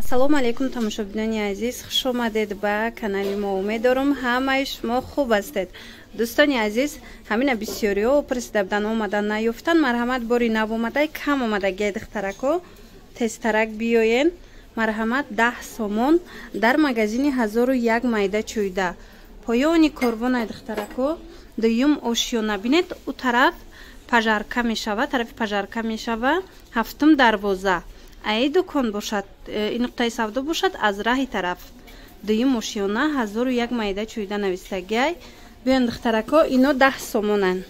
Ассалому алайкум, тамошобинони азиз, хуш омадед ба канали мо. Умед дорам, ҳамаи шумо хуб ҳастед. Дӯстони азиз, ҳамина бисёриҳо пурсида будан, омадан наёфтан. Марҳамат, бори нав омадай, кам омадагиай, духтарако, тезтарак биёен. Марҳамат, 10 сомон дар магазини 1001 майда чӯйда, поёни корвонай, духтарако, дуюм ошёна. Бинед, ӯ тараф пожарка мешава, тарафи пожарка мешава, ҳафтум дарвоза аи дукон бошад, ин нуқтаи савдо бошад, аз раҳи тараф дуюм ошёна, 1001 майда чӯйда навистагиай. Биён, духтарако, ино 10 сомонанд.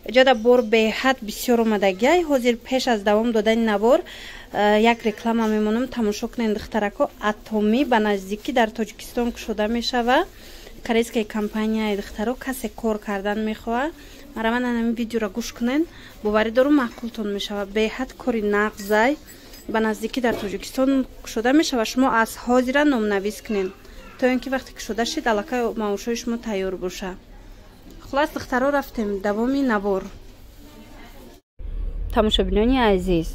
Иҷода бор беҳад бисёр омадагиай. Ҳозир пеш аз давом додани навор як реклама мемонам, тамошо кунед, духтарако. Атомӣ ба наздикӣ дар Тоҷикистон кушода мешава, корейская компанияи. Духтаро, касе кор кардан мехоҳад, мараман ҳамин видеоро гӯш кунед, боварӣ дорум, маъқултон мешава. Беҳад кори нағзай, ба наздикӣ дар Тоҷикистон кушода мешава. Шумо аз ҳозира номнавис кунед, то ин ки вақте кушода шид, аллакай маошҳои шумо тайёр боша. Хулас, духтаро, рафтем давоми навор. Тамошобинони азиз,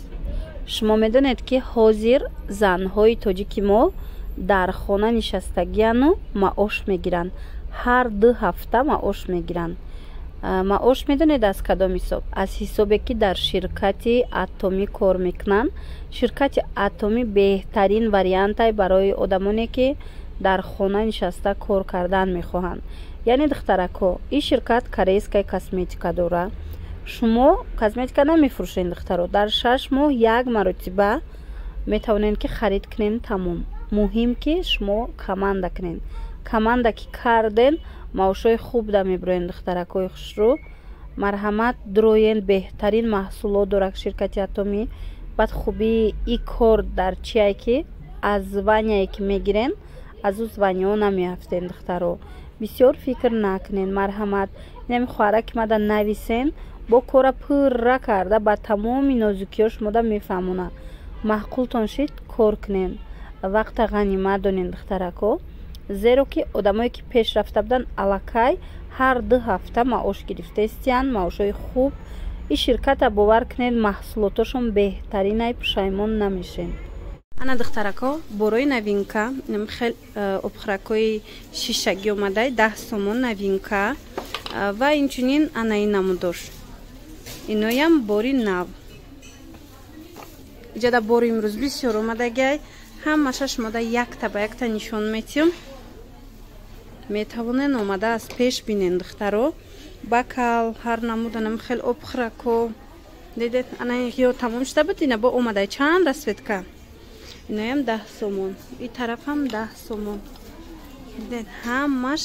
шумо медонед, ки ҳозир занҳои тоҷики мо дар хона нишастагияну маош мегиранд, ҳар 2 ҳафта маош мегиранд. Маош медонед аз кадом ҳисоб? Аз ҳисобе ки дар ширкати Атомӣ кор мекунанд. Ширкати Атомӣ беҳтарин вариантай барои одамоне, ки дар хона нишаста кор кардан мехоҳанд. Яъне, духтарако, ин ширкат корейская косметика дорад. Шумо косметика намефурӯшед, духтаро, дар 6 моҳ як маротиба метавонед, ки харид кунед, тамом. Муҳим, ки шумо команда кунед. Команда ки карден, маошҳои хуб да мебироен. Духтаракҳои хушрӯ, марҳамат, дуроен, беҳтарин маҳсулот дорад ширкати Атомӣ. Баъд хубии и кор дар чие, ки аз звания е ки мегирен, аз ӯ звания ҳо намеафтен. Духтаро, бисёр фикр накунен, марҳамат. Инами хоҳара ки мада нависен, бо кора пурра карда, ба тамоми нозукиҳо шумода мефаҳмона. Маъқултон шид, кор кунен, вақта ғанимат донен, духтарако, зеро ки одамое ки пеш рафта буданд, аллакай ҳар 2 ҳафта маош гирифтаистиянд, маошҳои хуб. Ин ширката бовар кунед, маҳсулотошон беҳтаринай, пушаймон намешен. Ана, духтарако, борои новинка, хел обхӯракҳои шишагӣ омадай, 10 сомон, новинка. Ва инчунин ана ин намудош, иноям бори нав. Иҷода бори имрӯз бисёр омадагиай, ҳамаша шумода якта ба якта нишон метиҳам. Метавонен омада аз пеш бинен, духтаро. Бокал ҳар намуданам, хел обхӯрако дидед, ана ё тамом шуда буд, ина бо омадай, чанд расцветка. Иноям 10 сомон, и тарафам 10 сомон. Дидед, ҳамаш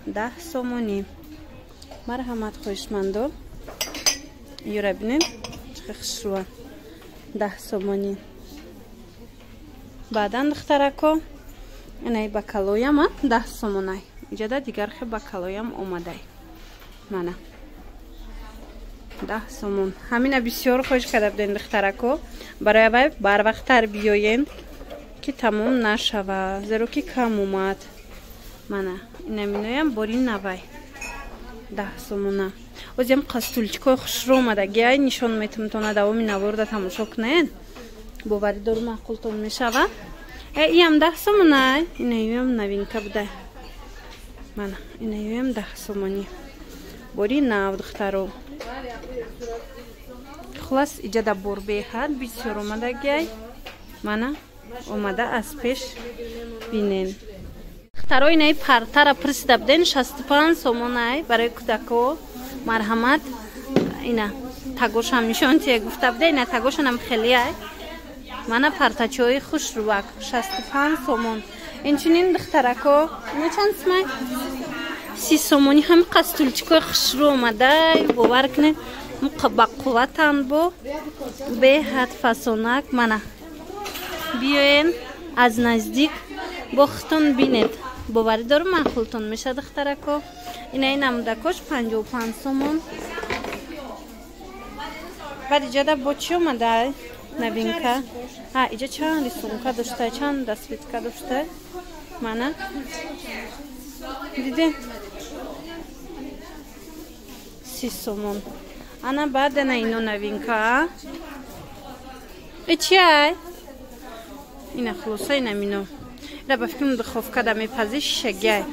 10 сомонӣ. Марҳамат, хоҳишмандо, юра бинед, чӣ хушрӯа, 10 сомонӣ. Баъдан, духтарако, инаи бокалояма 10 сомонай. Иҷода дигар хел бокалоям омадай, мана, 10 сомон. Ҳамина бисёр хоҳиш карда будем, духтарако, барои авай барвақттар биёен, ки тамом нашава, зеро ки кам омад. Мана, инаминоям бори навай, 10 сомона. Озиам стульчик ҳои хушрӯ омадагиай, нишон метумтона, давоми наворда тамошо кунед, боварӣ дору, маъқултон мешава. Иам 10 сомонай, инаюям новинка буда. Мана, инаюям 10 сомонӣ, бори нав, духтаро. Хулас, иҷада бор беҳад бисёр омадагиай. Мана, омада аз пеш бинен. Духтаро, инаи партара пурсида буден, 65 сомонай, барои кӯдако. Марҳамат, ина тагошам нишон тия гуфта буда, ина тагошанам хелиай. Мана, партачои хушрӯвак, 65 сомон. Инчунин, духтарако, ина чанд сумай? 30 сомонӣ. Ҳамиқа стульчик ҳои хушрӯ омадай, бовар кунед, ба қувватанд, бо беҳад фасонак. Мана, биёен, аз наздик бо худтон бинед, боварӣ дорум, маъқултон мешавад, духтарако. Инаи намудакош 55 сомон. Баъд иҷода бо чӣ омадай новинка? А иҷа чанд рисунка дошта, чанд расцветка дошта. Мана, дидем, 30 сомон. Ана, баъд ана ино новинка. И чиай? Ина хулоса ина мино. Ира ба фикрам духовка да мепази шишагиай.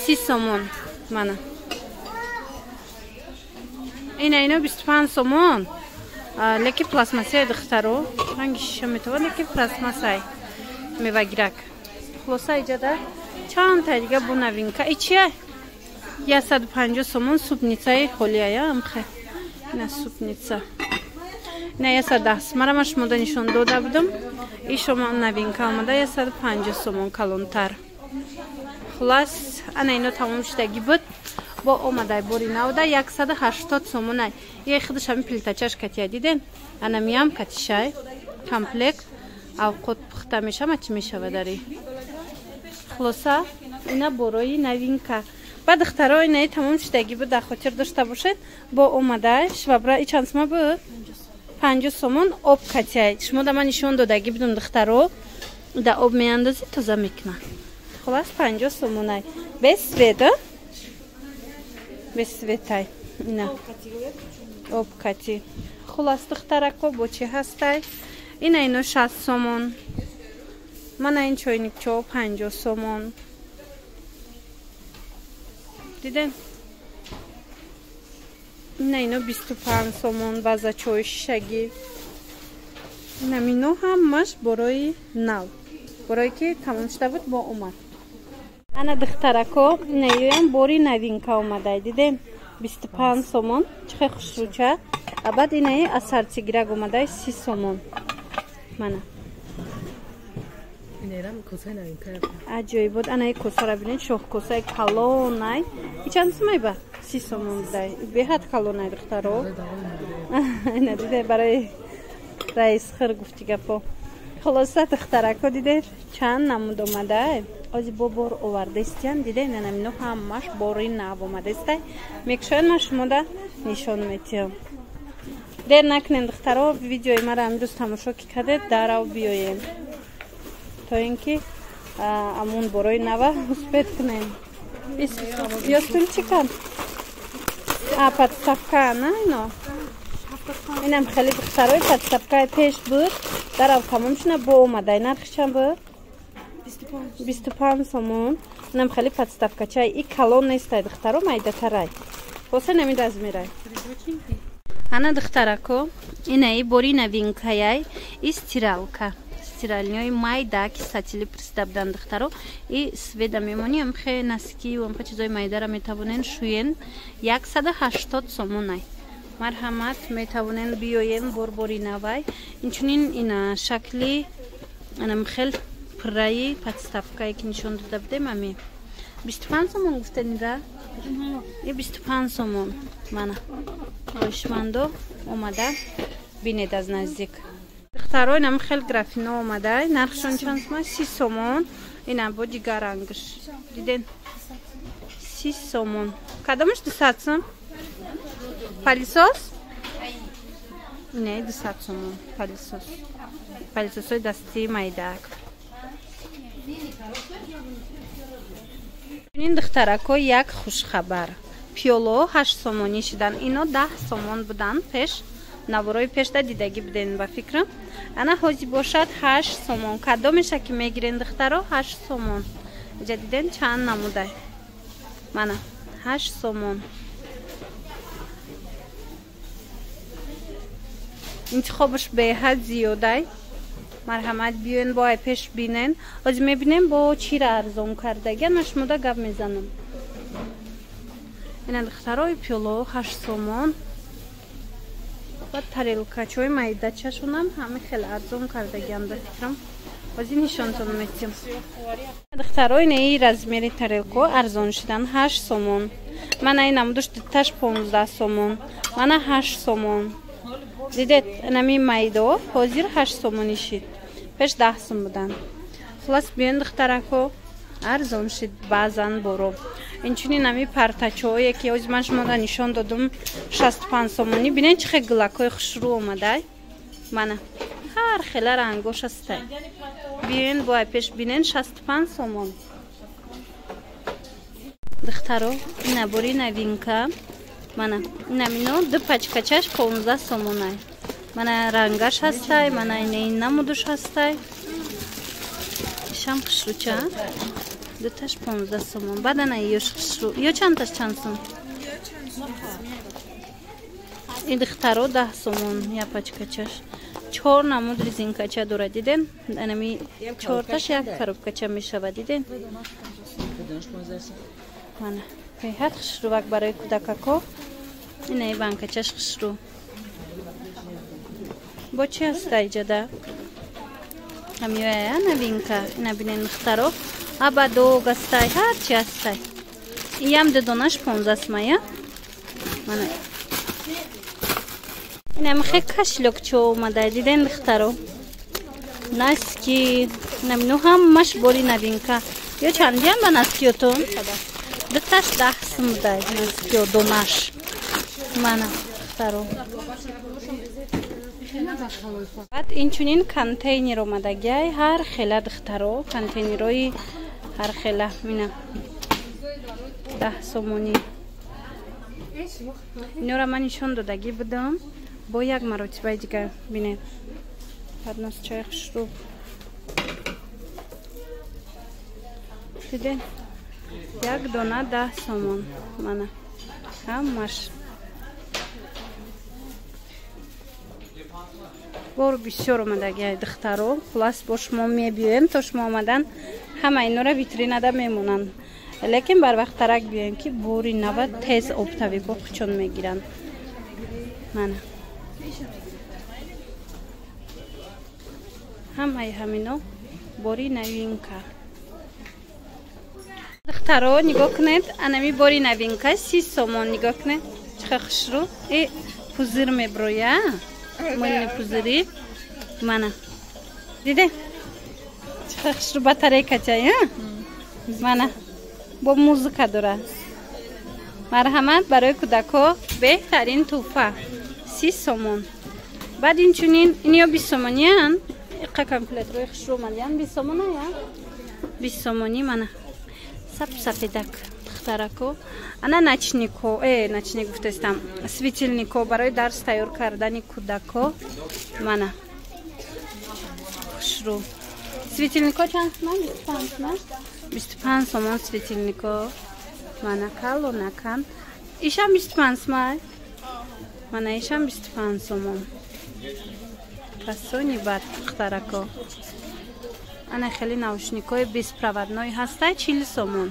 30 сомон. Мана. Ина ино 25 сомон. Леки пластмассаи духтаро. Ранги шиша метавон, леки пластмассай. Мевагирак. Хулоса иҷада чанд та дига бу новинка. И чия? 150 сомон супницаи холия, амхе. Ина супница. Ина 110. Мара ма шумода нишон дода будам. И шумо новинка омада 150 сомон калонтар. Хулас, ана ино тамом шудаги буд. Бо омадай бори навда 180 сомонай. Е худаш ҳамин плитачаш катия диден? Ана миям катишай. Комплект. Авқот пухта мешава, чӣ мешава дари? Хулоса, ина борои новинка. Ба духтаро инаи тамом шудаги буд, дар хотир дошта бошед. Бо омадай швабра и чанд сома буд? 50 сомон об катияй. Шумо да ман нишон додаги будум духтаро. Да об меандозӣ тоза мекунад. Хулас 50 сомонай. Без света? Без светай. Ина. Об кати. Хулас духтарако бо чӣ ҳастай? Ина ино 60 сомон. Мана ин чойникчо 50 сомон. Диден? Ина ино 25 сомон вазачои шишагӣ. Ина мино ҳамаш борои нав. Борое ки тамом шуда буд бо омад. Ана духтарако, ина ёям бори новинка омадай. Дидем? 25 сомон. Чӣ хел хушрӯча. А баъд инаи асарчигирак омадай 30 сомон. Мана. Аҷоиб буд. Анаи косара бинед, шоҳкосаи калонай. И чанд сомай ба? 30 сомон будай. Беҳад калонай духтаро. Ина диде барои раисхир гуфти гапо. Хулоса духтарако дидед чанд намуд омадай. Ози бо бор овардаистиян. Дидед ана мино ҳамаш бори нав омадаистай. Мекушояд ман шумода нишон метиҳам. Дер накунем духтаро, видеои мара имрӯз тамошо ки кардед, дарав биёем. То ин ки амун борои нава успеть кунем. Ё стульчика? А, подставка, на ино? Инам хеле духтарои подставкаи пеш буд. Дарав тамом шуна бо омадай. Нархи чанд буд? 25 сомон. Инам хеле подставкачай. И калон нестай духтаро, майдатарай. Боса нами размерай. Ана духтарако, инаи бори новинкаяй и стиралка. Стиралниҳои майда ки сатили пурсида буданд духтаро. И сведа мемонӣ, амхе носки амхе чизои майдара метавонен шӯен. 180 сомонай. Марҳамат, метавонен биёен борбори навай. Инчунин ина шакли анамхел пурраи подставкае ки нишон дода будем ами. 25 сомон гуфтенира? И 25 сомон. Мана. Хоҳишмандо омада бинед аз наздик. Духтаро инам хел графино омада. Нархшон чанд сомон? 30 сомон. Инам бо дигар рангш. Диден? 30 сомон. Кадомаш 200 сом? Палисос? Не, 200 сомон. Палисос. Палисосои дастии майдак. Ин духтарако як хушхабар. Пиёло 8 сомонӣ шидан. Ино 10 сомон будан пеш. Наворои пешда дидагӣ буден ба фикрам. Ана ҳози бошад 8 сомон. Кадомеша ки мегирен духтаро 8 сомон. Иҷа диден чанд намудай. Мана 8 сомон. Интихобаш беҳад зиёдай. Марҳамат биёен бо ай пеш бинен. Ҳози мебинем бо чира арзон кардагиан. Ман шумода гап мезанам. Ина духтарои пиёло 8 сомон. Ва тарелкачои майдачашонам ҳама хеле арзон кардагиам ба фикрам. Ҳози нишонтон метиҳам. Духтаро инаи размери тарелко арзон шудан 8 сомон. Мана ин намудуш дуташ 15 сомон. Мана 8 сомон. Дидед инами майдо ҳозир 8 сомонӣ шид. Пеш 10 сом будан. Хулас биён духтарако арзон шид баъзан боро. Инчунин ами партачое ки ҳозир ман шуморо нишон додум 65 сомонӣ. Бинед чӣ хел гулакҳои хушрӯ омадай. Мана ҳар хела рангош ҳастай. Биёен бо ай пеш бинен 65 сомон. Духтаро ина бори новинка. Мана инамино ду пачкачаш 15 сомонай. Мана рангаш ҳастай, мана инаи намудуш ҳастай. Ичам хушрӯча? Дуташ 15 сомон. Баъд ана ёш хушрӯ. Ё чандташ чанд сом? Ин духтаро 10 сомон я пачкачаш. 4 намуд резинкача дора, диден? Анами чорташ як коробкача мешава, диден? Мана беҳад хушрӯвак барои кӯдакако. Инаи банкачаш хушрӯ. Бо чи ҳаста иҷада? Ҳамиёя новинка. Ина бинен духтаро. Абадог ҳастай, ҳарчи ҳастай. Иям дудонаш 15 сомая. Мана инам хе кашлёкчо омада, диден духтаро? Носки, инамино ҳамаш бори новинка. Ё чандиам ба носкиётон? Дуташ 10 сум буда носкиё донаш. Мана духтаро. Баъд инчунин контейнер омадагиай ҳар хела духтаро, контейнерои ҳар хела мина 10 сомонӣ. Инора ман нишон додагӣ будам. Бо як маротибаи дигар бинед. Подносчаи хушрӯ. Дидед? Як дона 10 сомон. Мана ҳамаш. Бор бисёр омадагиай духтаро. Хулас бо шумо мебиёем, то шумо омадан ҳама инора витринада мемонанд. Лекин барвақттарак биёем, ки бори нава тез оптовико хучон мегиранд. Мана ҳамаи ҳамино бори новинка. Духтаро нигоҳ кунед, анами бори новинка 30 сомон. Нигоҳ кунед, чӣ хушрӯ. Э пузир меброя, мыльный пузыри. Мана диде чӣ хушрӯ батарейкача, мана бо музыка дора. Марҳамат, барои кӯдакҳо беҳтарин тӯҳфа 30 сомон. Баъд инчунин иниё 20 сомониян. Иқа комплектрои хушрӯ омадиян 20 сомоная. 20 сомонӣ. Мана сап сафедак духтарако. Ана ночнико, ночник гуфтаистам, светильнико барои дарс тайёр кардани кӯдако. Мана хушрӯ. Светильнико чанд сомон? 25 сомон. 25 сомон светильнико. Мана калонакан. Ишам 25 сомон. Мана ишам 25 сомон. Фасони бад духтарако. Ана хеле наушникои беспроводной ҳастай 40 сомон.